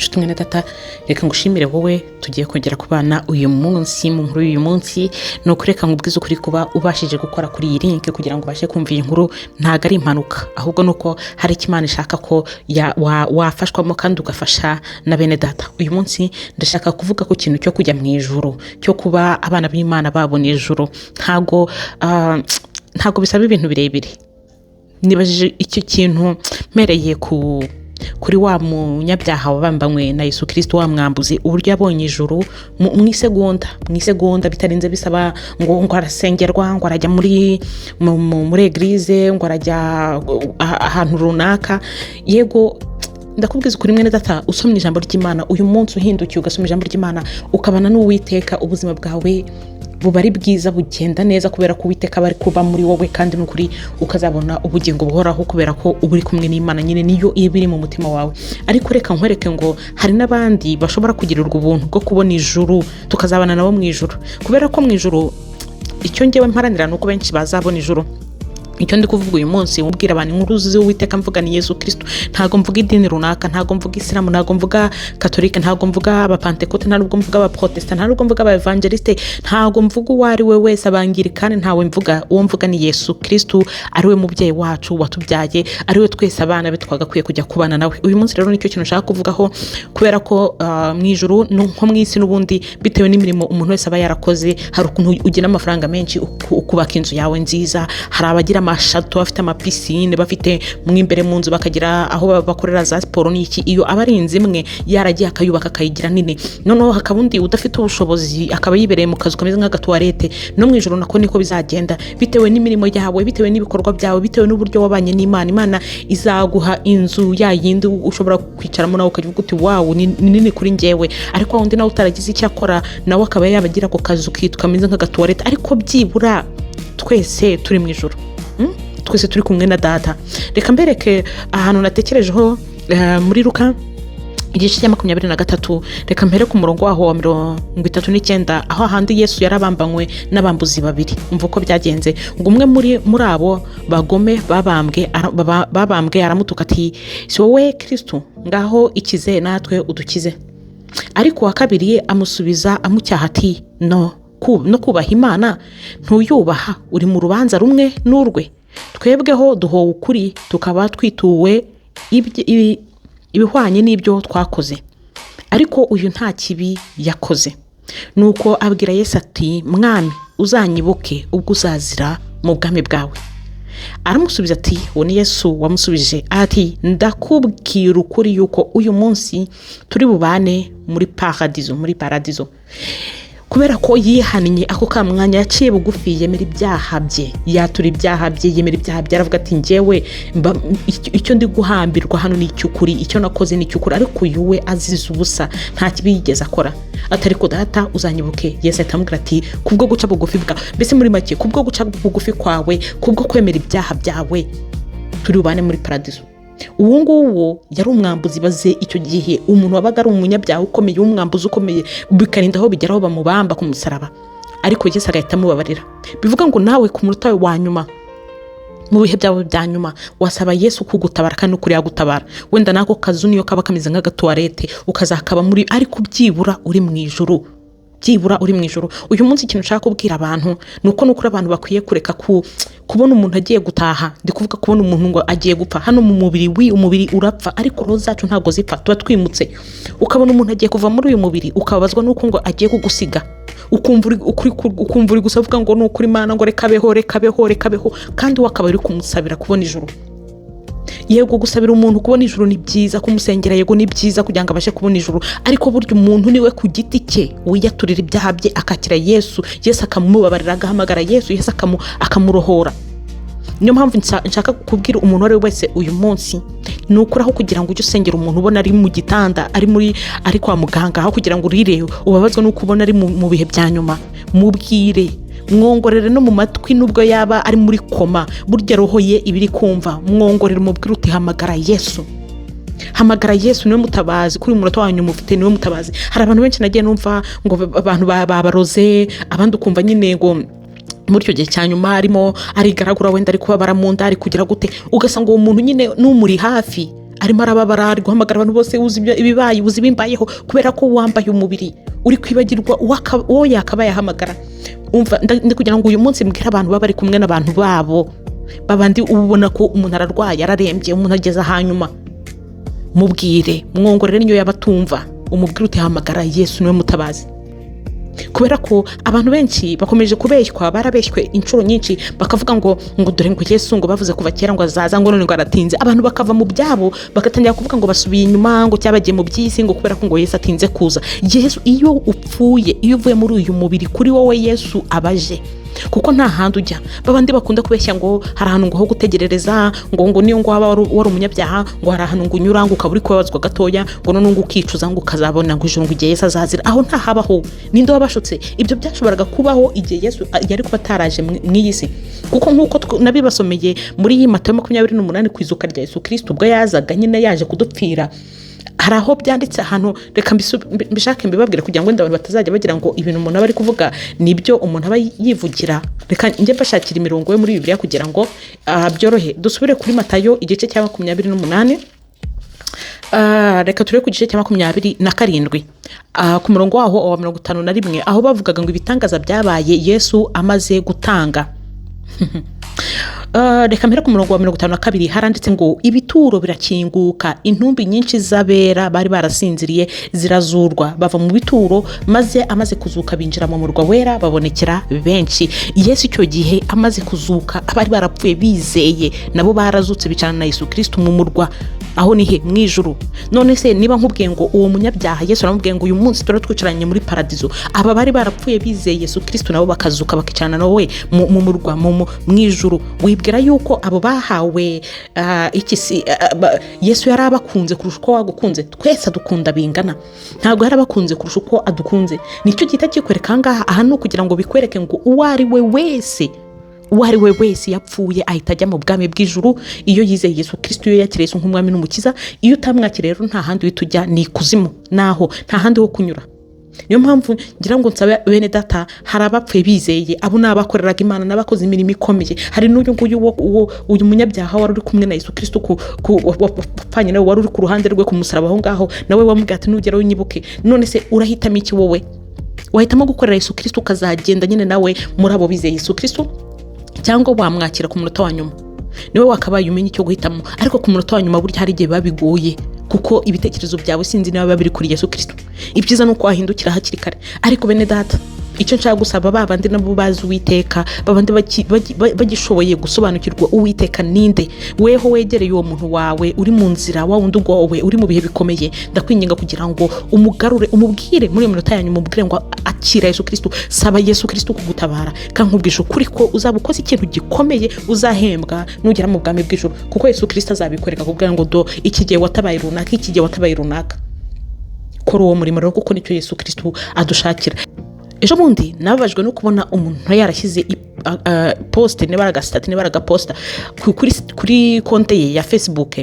Nshuti mwene data, reka ngushimire wowe tugiye kongera kubana uyu munsi mu nkuru y'uyu munsi. Ni ukuri, reka nkubwize ukuri, kuba ubashije gukora kuri iyi link kugira ngo ubashe kumva iyi nkuru ntabwo ari impanuka, ahubwo ni uko hari icyo Imana ishaka ko wafashwamo kandi ugafasha na bene data. Uyu munsi ndashaka kuvuga ku kintu cyo kujya mu ijuru, cyo kuba abana b'Imana babona ijuru. Ntabwo bisaba ibintu birebire. Nibajije icyo kintu mpereye kuri wa munyabyaha wabambanywe na Yesu Kirisito, wa mwambuzi, uburyo yabonye ijuru mu isegonda, bitarinze bisaba ngo arasengerwa, ngo arajya muri église, ngo arajya ahantu runaka. Yego, ndakubwiza ukuri mwene data, usomye ijambo ry'Imana uyu munsi, uhindukiye ugasoma ijambo ry'Imana, ukabana n'Uwiteka, ubuzima bwawe buba ari bwiza, bugenda neza, kubera ko Uwiteka aba ari kuba muri wowe. Kandi n'ukuri ukazabona ubugingo buhoraho, kubera ko uba uri kumwe n'Imana nyine, niyo iba iri mu mutima wawe. Ariko reka nkwereke ngo hari n'abandi bashobora kugirirwa ubuntu bwo kubona ijuru, tukazabana nabo mu ijuru, kubera ko mu ijuru, icyo ngewe mparanira ni uko benshi bazabona ijuru. Icyo ndi kuvuga uyu munsi, ubwira abantu inkuru z'Uwiteka, mvuga ni Yesu Kirisito. Ntabwo mvuga idini runaka, ntabwo mvuga Isilamu, ntabwo mvuga Katolika, ntabwo mvuga Abapantekote, nta nubwo mvuga Abaprotesita, nta nubwo mvuga Abaevangeliste, ntabwo mvuga uwo ari we wese, Abangirikani, ntawe mvuga. Uwo mvuga ni Yesu Kirisito, ari we mubyeyi wacu watubyaye, ari we twese abana be twagakwiye kujya kubana nawe. Uyu munsi rero nicyo kintu nshaka kuvugaho, kubera ko mu ijuru nko mu isi n'ubundi, bitewe n'imirimo umuntu wese aba yarakoze, hari ukuntu ugira amafaranga menshi ukubaka inzu yawe nziza. Hari abagira amachâteau, bafite amapiscine, bafite mo imbere mu nzu, bakagira aho bakorera za siporo n'iki. Iyo aba ari inzu imwe yaragiye akayubaka, akayigira nini. Noneho hakaba undi udafite ubushobozi, akaba yibereye mu kazu kameze nk'agatoilette. No mu ijoro nako niko bizagenda, bitewe n'imirimo yawe, bitewe n'ibikorwa byawe, bitewe n'uburyo wabanye n'Imana. Imana izaguha inzu ya yindi ushobora kwicaramo nawe ukavuga uti: "Wow, ni nini kuri njyewe." Ariko wa wundi nawe utaragize icyo akora, nawe akaba yabagira ako kazu kitwa kameze nk'agatoilette, ariko byibura twese turi mu ijoro. Twese turi kumwe na data. Reka mbereke ahantu natekerejeho, muri Luka igice cya 23. Reka mpere ku murongo waho wa 39, aho ahandi Yesu yarabambanywe n'abambuzi babiri. Umva uko byagenze, ngo umwe muri abo bagome babambwe aramutuka ati: "Si wowe Kirisitu? Ngaho ikize natwe udukize." Ariko uwa kabiri amusubiza amucyaha ati: "No kubaha Imana ntuyubaha? Uri mu rubanza rumwe n'urwe. Twebweho duhowe ukuri, tukaba twituwe ibihwanye n'ibyo twakoze, ariko uyu nta kibi yakoze." Nuko abwira Yesu ati: "Mwami, uzanyibuke ubwo uzazira mu bwami bwawe." Aramusubiza ati, uwo ni Yesu wamusubije ati: "Ndakubwira ukuri yuko uyu munsi turi bubane muri paradizo." Muri paradizo, kubera ko yihannye ako ka mwanya, yaciye bugufi, yemera ibyaha bye, yatura ibyaha bye, yemera ibyaha bye, aravuga ati: "Njyewe icyo ndi guhambirwa hano ni icy'ukuri, icyo nakoze ni icy'ukuri, ariko uyu we azize ubusa, nta kibi yigeze akora." Ati: "Ariko data, uzanyibuke." Yesu ahita amubwira ati: "Kubwo guca bugufi bwawe," mbese muri make, kubwo guca bugufi kwawe, kubwo kwemera ibyaha byawe, turi bubane muri paradizo. Uwo nguwo yari umwambuzi. Baze icyo gihe umuntu wabaga ari umunyabyaha ukomeye, w'umwambuzi ukomeye, bikarinda aho bigeraho bamubamba ku musaraba, ariko Yesu agahita amubabarira. Bivuga ngo nawe ku munota wa nyuma, mu bihe byawe bya nyuma, wasaba Yesu kugutabara, kandi ukuri yagutabara. Wenda n'ako kazu niyo kaba kameze nk'agatoilette, ukazakaba muri, ariko byibura uri mu ijuru, byibura uri mu ijuru. Uyu munsi ikintu nshaka kubwira abantu ni uko nukuri abantu bakwiye kureka kubona umuntu agiye gutaha. Ndi kuvuga kubona umuntu ngo agiye gupfa hano mu mubiri. Umubiri urapfa, ariko roho zacu ntabwo zipfa, tuba twimutse. Ukabona umuntu agiye kuva muri uyu mubiri, ukababazwa n'uko ngo agiye kugusiga, ukumva uri gusa uvuga ngo: "Ni ukuri Imana, ngo reka abeho, reka abeho, reka abeho," kandi we akaba uri kumusabira kubona ijuru. Yego, gusabira umuntu kubona ijuru ni byiza, kumusengera yego ni byiza kugira ngo abashe kubona ijuru, ariko burya umuntu niwe ku giti cye wiyaturira ibyaha bye, akakira Yesu, Yesu akamubabarira, agahamagara Yesu, Yesu akamurohora. Niyo mpamvu nshaka kubwira umuntu uwo ari we wese uyu munsi, ni ukuri, aho kugira ngo ujye usengera umuntu ubona ari mu gitanda, ari kwa muganga, aho kugira ngo urire ubabazwe n'uko ubona ari mu bihe bya nyuma, mubwire, mwongorere no mu matwi. Nubwo yaba ari muri koma, burya roho ye iba iri kumva. Mwongorere, umubwire uti: "Hamagara Yesu, hamagara Yesu, niwe mutabazi kuri uyu munota wanyu mufite, niwe mutabazi." Hari abantu benshi nagiye numva ngo abantu babaroze, abandi ukumva nyine ngo muri icyo gihe cya nyuma arimo arigaragura, wenda ari kubabara mu nda, ari kugira gute, ugasanga uwo muntu nyine n'umuri hafi Arimo arababara, ari guhamagara abantu bose, uzi ibibaye, uzi ibimbayeho, kubera ko wambaye umubiri uri kwibagirwa uwo yakabaye ahamagara. Umva, ndi kugira ngo uyu munsi mbwire abantu baba bari kumwe n'abantu babo, babandi uba ubona ko umuntu ararwaye, ararembye, umuntu ageze hanyuma, mubwire, mwongorere, niyo yaba atumva, umubwire uti: "Hamagara Yesu, niwe mutabazi." Kubera ko abantu benshi bakomeje kubeshywa, barabeshywe inshuro nyinshi, bakavuga ngo dore ngo Yesu ngo bavuze kuva kera ngo azaza, ngo none ngo aratinze. Abantu bakava mu byabo, bagatangira kuvuga ngo basubiye inyuma, ngo cyabagiye mu by'isi, ngo kubera ko ngo Yesu atinze kuza. Yesu, iyo upfuye, iyo uvuye muri uyu mubiri, kuri wowe Yesu abaje, kuko nta handi ujya. Babandi bakunda kubeshya ngo hari ahantu ngo ho gutegerereza, ngo niyo ngo waba wari umunyabyaha, ngo hari ahantu ngo unyura, ngo ukaba uri kubabazwa gatoya, ngo none ngo ukicuza, ngo ukazabona ngo ijuru, ngo igihe Yesu azazira. Aho ntahabaho. Ninde wabashutse? Ibyo byashoboraga kubaho igihe Yesu yari kuba ataraje mu iyi si, kuko nk'uko nabibasomeye muri iyi Matayo 28, ku izuka rya Yesu Kristo, ubwo yazaga nyine yaje kudupfira, hari aho byanditse ahantu. Reka mbishake mbibabwire, kugira ngo wenda abantu batazajya bagira ngo ibintu umuntu aba ari kuvuga nibyo umuntu aba yivugira. Reka njye mbashakira imirongo yo muri Bibiliya kugira ngo byorohe. Dusubire kuri Matayo igice cya 28. Reka turebe ku gice cya 27, ku murongo waho wa 51, aho bavugaga ngo ibitangaza byabaye Yesu amaze gutanga. Reka mpere ku murongo wa 52. Haranditse ngo: "Ibituro birakinguka, intumbi nyinshi z'abera bari barasinziriye zirazurwa, bava mu bituro, maze amaze kuzuka binjira mu murwa wera, babonekera benshi." Yesu icyo gihe amaze kuzuka, abari barapfuye bizeye nabo barazutse, bicarana na Yesu Kristo mu murwa. Aho ni he? Mu ijuru. None se niba nkubwiye ngo uwo munyabyaha Yesu aramubwiye ngo: "Uyu munsi tura twicaranye muri paradizo," aba bari barapfuye bizeye Yesu Kristo nabo bakazuka, bakicarana nawe mu murwa mu ijuru, wibwira yuko abo bahawe iki si Yesu yari abakunze kurusha uko wagukunze? Twese adukunda bingana, ntabwo yari abakunze kurusha uko adukunze. Nicyo gihita kikwereka ahangaha. Aha ni ukugira ngo bikwereke ngo uwo ari we wese, uwo ari we wese yapfuye ahita ajya mu bwami bw'ijuru, iyo yizeye Yesu Kristo, iyo yakiriye Yesu nk'umwami n'umukiza. Iyo utamwakiriye rero, nta handi uhita ujya, ni ikuzimu, naho nta handi ho kunyura. Niyo mpamvu ngira ngo nsabe bene data, hari abapfuye bizeye, abo ni abakoreraga Imana n'abakoze imirimo ikomeye. Hari n'uyu nguyu uyu munyabyaha wari uri kumwe na Yesu Kristo wapfanye nawe, wari uri ku ruhande rwe ku musaraba aho ngaho, nawe wamubwira ati: "Nugeraho unyibuke." None se urahitamo iki wowe? Wahitamo gukorera Yesu Kristo, ukazagenda nyine nawe muri abo bizeye Yesu Kristo, cyangwa wamwakira ku munota wa nyuma? Niwe wakabaye umenya icyo guhitamo. Ariko ku munota wa nyuma burya hari igihe biba bigoye, kuko ibitekerezo byawe sinzi niba biba biri kuri Yesu Kristo. Ibyiza ni uko wahindukira hakiri kare. Ariko bene data, icyo nshaka gusaba ba bandi nabo bazi Uwiteka, ba bandi bagishoboye gusobanukirwa Uwiteka ninde, weho wegereye uwo muntu wawe uri mu nzira, wa wundi ugowe, uri mu bihe bikomeye, ndakwinginga kugira ngo umugarure, umubwire muri iyo minota yanyu, umubwire ngo akira Yesu Kristo, saba Yesu Kristo kugutabara. Kandi nkubwije ukuri ko uzaba ukoze ikintu gikomeye, uzahembwa nugera mu bwami bw'ijuru, kuko Yesu Kristo azabikwereka, kugira ngo: "Do iki gihe watabaye runaka, iki gihe watabaye runaka." Kora uwo murimo rero, kuko nicyo Yesu Kristo adushakira. Ejo bundi nababajwe no kubona umuntu yarashyize post, niba ari agasitati, niba ari agaposita, kuri konte ye ya Facebook,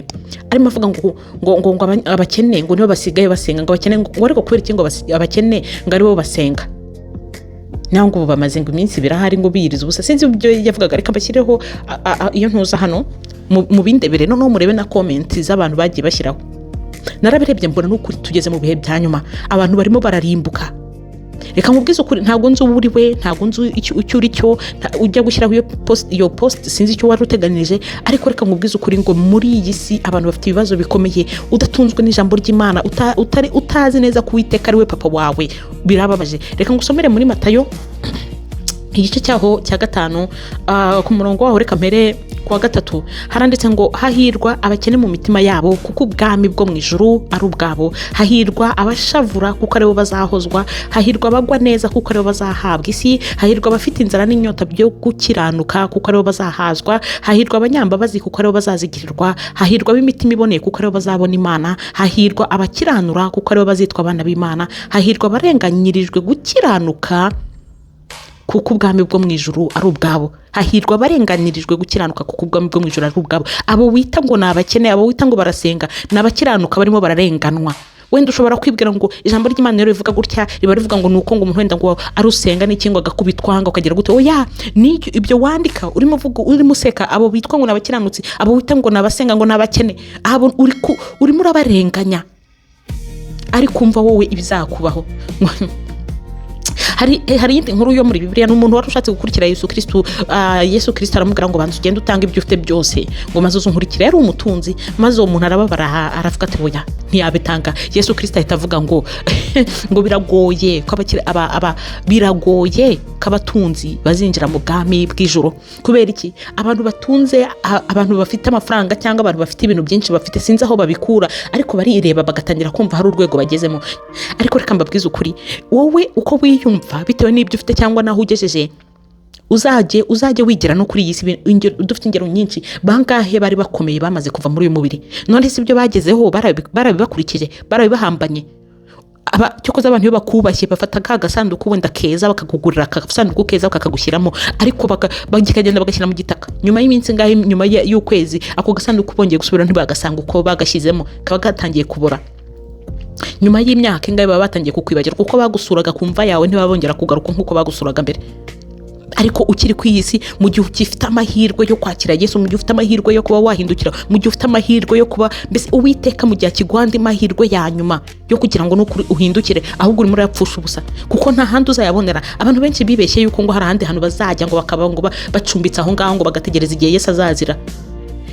arimo avuga ngo abakene ngo nibo basigaye basenga, ngo abakene ngo, ariko kubera iki ngo abakene ngo aribo basenga, naho ngo ubu bamaze ngo iminsi ibiri ahari ngo biyiriza ubusa? Sinzi ibyo yavugaga. Reka mbashyireho iyo ntuza hano mu bindebere, noneho murebe na comment z'abantu bagiye bashyiraho. Narabirebye mbona n'ukuri tugeze mu bihe bya nyuma, abantu barimo bararimbuka. Reka nkubwize ukuri, ntabwo nzi uwo uri we, ntabwo nzi icyo uri cyo ujya gushyiraho iyo post, sinzi icyo wari uteganije. Ariko reka nkubwize ukuri ngo muri iyi si abantu bafite ibibazo bikomeye. Udatunzwe n'ijambo ry'Imana, utazi neza ko Uwiteka ari we papa wawe, birababaje. Reka ngusomere muri Matayo igice cyaho cya 5, ku murongo waho, reka mpere ku wa 3. Haranditse ngo: "Hahirwa abakene mu mitima yabo, kuko ubwami bwo mu ijuru ari ubwabo. Hahirwa abashavura, kuko aribo bazahozwa. Hahirwa abagwa neza, kuko aribo bazahabwa isi. Hahirwa abafite inzara n'inyota byo gukiranuka, kuko aribo bazahazwa. Hahirwa abanyambabazi, kuko aribo bazazigirirwa. Hahirwa ab'imitima iboneye, kuko aribo bazabona Imana. Hahirwa abakiranura, kuko aribo bazitwa abana b'Imana. Hahirwa abarenganyirijwe gukiranuka, kuko ubwami bwo mu ijuru ari ubwabo. Hahirwa abarenganirijwe gukiranuka, kuko ubwami bwo mu ijuru ari ubwabo." Abo wita ngo ni abakene, abo wita ngo barasenga, ni abakiranuka barimo bararenganwa. Wenda ushobora kwibwira ngo ijambo ry'Imana rero rivuga gutya, riba rivuga ngo ni uko ngo umuntu wenda ngo arusenga n'iki, ngo agakubitwa, ngo akagira gute. Oya, ni ibyo wandika urimo uvuga, urimo useka abo bitwa ngo ni abakiranutsi, abo wita ngo ni abasenga, ngo ni abakene, abo urimo urabarenganya. Ariko umva wowe ibizakubaho. Hari iyindi nkuru yo muri Bibiliya, ni umuntu wari ushatse gukurikira Yesu Kristu. Yesu Kristu aramubwira ngo: "Banza ugende utange ibyo ufite byose, ngo maze uze unkurikire." Yari umutunzi. Maze uwo muntu arababara, aravuga ati: "Oya, ntiyabitanga." Yesu Kristu ahita avuga ngo biragoye ko abakire aba biragoye ko abatunzi bazinjira mu bwami bw'ijuru. Kubera iki? Abantu batunze, abantu bafite amafaranga cyangwa abantu bafite ibintu byinshi bafite, sinzi aho babikura, ariko barireba bagatangira kumva hari urwego bagezemo. Ariko reka mbabwize ukuri, wowe uko wiyumva bitewe n'ibyo ufite cyangwa n'aho ugejeje, uzajye wigira no kuri iyi si. Dufite ingero nyinshi. Bangahe bari bakomeye bamaze kuva muri uyu mubiri? None si ibyo bagezeho barabibakurikije, barabibahambanye? Cyokoze abantu iyo bakubashye bafata ka gasanduku wenda keza, bakakugurira agasanduku keza bakakagushyiramo, ariko bakagenda bagashyira mu gitaka. Nyuma y'iminsi ingahe, nyuma y'ukwezi, ako gasanduku bongeye gusubira ntibagasanga uko bagashyizemo, kaba gatangiye kubora. Nyuma y'imyaka ingahe baba batangiye kukwibagirwa, kuko bagusuraga ku mva yawe ntibaba bongera kugaruka nk'uko bagusuraga mbere. Ariko ukiri ku iyi si, mu gihe ugifite amahirwe yo kwakira Yesu, mu gihe ufite amahirwe yo kuba wahindukira, mu gihe ufite amahirwe yo kuba mbese Uwiteka mu gihe akiguha andi mahirwe ya nyuma yo kugira ngo nukuri uhindukire, ahubwo urimo urayapfusha ubusa, kuko nta handi uzayabonera. Abantu benshi bibeshye yuko ngo hari ahandi hantu bazajya, ngo bakaba ngo bacumbitse aho ngaho, ngo bagategereza igihe Yesu azazira.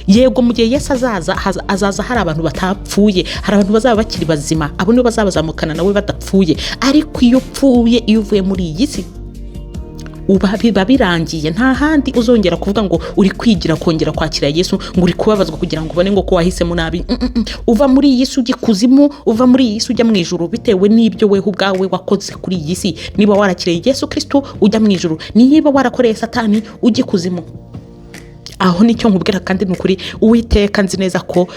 Yego, mu gihe Yesu azaza, azaza hari abantu batapfuye, hari abantu bazaba bakiri bazima. Abo nibo bazabazamukana nawe badapfuye. Ariko iyo upfuye, iyo uvuye muri iyi si, uba biba birangiye. Nta handi uzongera kuvuga ngo uri kwigira kongera kwakira Yesu, ngo uri kubabazwa kugira ngo ubone ngo ko wahisemo nabi. Uva muri iyi si ujya ikuzimu, uva muri iyi si ujya mu ijuru, bitewe n'ibyo weho ubwawe wakoze kuri iyi si. Niba warakiriye Yesu Kristo, ujya mu ijuru; niba warakoreye Satani, ujya ikuzimu. Aho nicyo nkubwira. Kandi ni ukuri, Uwiteka nzi neza ko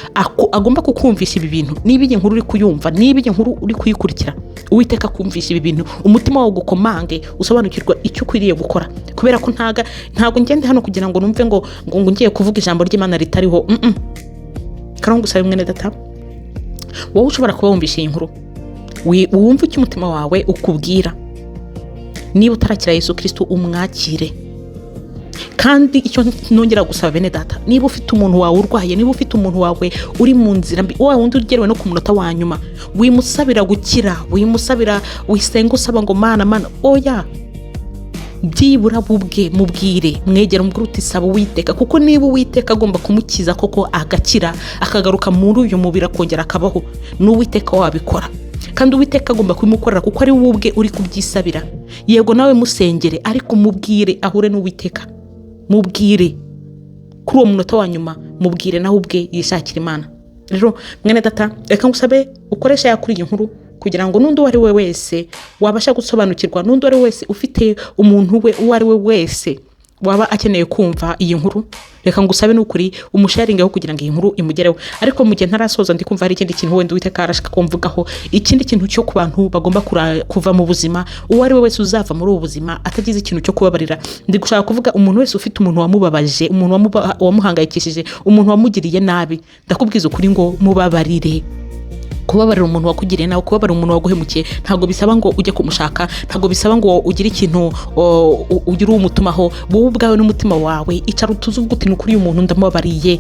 agomba kukumvisha ibi bintu. Niba iyi nkuru uri kuyumva, niba iyi nkuru uri kuyikurikira, Uwiteka akumvisha ibi bintu, umutima wawe ugukomange, usobanukirwa icyo ukwiriye gukora. Kubera ko ntago ngende hano kugira ngo numve ngo ngiye kuvuga ijambo ry'Imana ritariho. Karongo usaba, mwene data, wowe ushobora kuba wumvishe iyi nkuru, wumve icyo umutima wawe ukubwira. Niba utarakira Yesu Kristo, umwakire. Kandi icyo nongera gusaba bene data, niba ufite umuntu wawe urwaye, niba ufite umuntu wawe uri mu nzira mbi, wa wundi ugerewe no ku munota wa nyuma, wimusabira gukira, wimusabira, wisenga usaba ngo: "Mana, Mana." Oya, byibura bubwe mubwire, mwegera, umubwire uti: "Saba Uwiteka." Kuko niba Uwiteka agomba kumukiza koko agakira, akagaruka muri uyu mubiri, akongera akabaho, ni Uwiteka wabikora. Kandi Uwiteka agomba kubimukorera, kuko ari wowe ubwe uri kubyisabira. Yego, nawe musengere, ariko mubwire ahure n'Uwiteka. Mubwire kuri uwo munota wa nyuma, mubwire nawe ubwe yishakira Imana. Rero mwene data, reka ngusabe ukoresha ya kuri iyi nkuru, kugira ngo n'undi uwo ari we wese wabasha gusobanukirwa, n'undi uwo ari we wese ufite umuntu we, uwo ari we wese waba akeneye kumva iyi nkuru, reka ngusabe n'ukuri umusharingeho kugira ngo iyi nkuru imugereho. Ariko mu gihe ntarasoza, ndi kumva hari ikindi kintu wenda Uwiteka arashaka kumvugaho, ikindi kintu cyo ku bantu bagomba kuva mu buzima. Uwo ari we wese uzava muri ubu buzima atagize ikintu cyo kubabarira, ndi gushaka kuvuga umuntu wese ufite umuntu wamubabaje, umuntu wamuhangayikishije, umuntu wamugiriye nabi, ndakubwiza ukuri ngo mubabarire. Kubabarira umuntu wakugiriye nawe, kubabarira umuntu waguhemukiye, ntabwo bisaba ngo ujye kumushaka, ntabwo bisaba ngo ugire ikintu ugire umutumaho. Wowe ubwawe n'umutima wawe, icara utuze, uvuga uti: "Ni ukuri uyu muntu ndamubabariye,"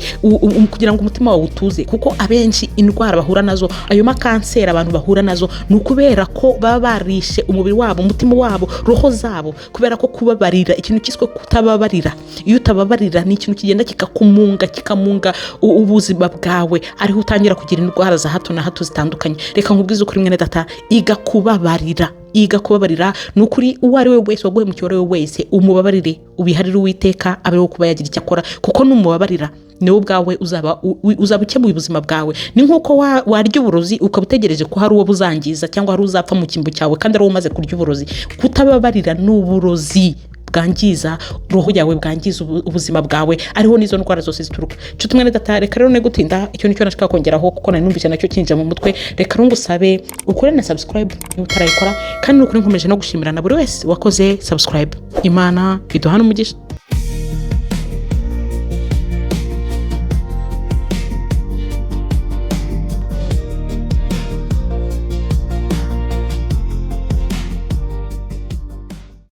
kugira ngo umutima wawe utuze. Kuko abenshi indwara bahura nazo, ayo makanseri abantu bahura nazo, ni ukubera ko baba barishe umubiri wabo, umutima wabo, roho zabo, kubera ko kubabarira, ikintu cyiswe kutababarira, iyo utababarira ni ikintu kigenda kikakumunga, kikamunga ubuzima bwawe, ariho utangira kugira indwara za hato na hato zitandukanye. Reka nkubwize ukuri, mwene data, iga kubabarira, iga kubabarira. Ni ukuri, uwo ari we wese waguhemukiye, uwo ari we wese, umubabarire, ubiharire Uwiteka abe wo kuba yagira icyo akora. Kuko numubabarira, niwe ubwawe uzaba ukemuye ubuzima bwawe. Ni nk'uko warya uburozi ukaba utegereje ko hari uwo buzangiza cyangwa hari uzapfa mu cyimbo cyawe, kandi ari wowe umaze kurya uburozi. Kutababarira ni uburozi bwangiza roho yawe, bwangiza ubuzima bwawe, ariho n'izo ndwara zose zituruka. Nshuti mwene data, reka rero ne gutinda, icyo nicyo nashaka kongeraho, kuko nari numvise nacyo kinjira mu mutwe. Reka rero ngusabe ukore na subscribe niba utarayikora. Kandi ni ukuri nkomeje no gushimira na buri wese wakoze subscribe. Imana iduhane umugisha.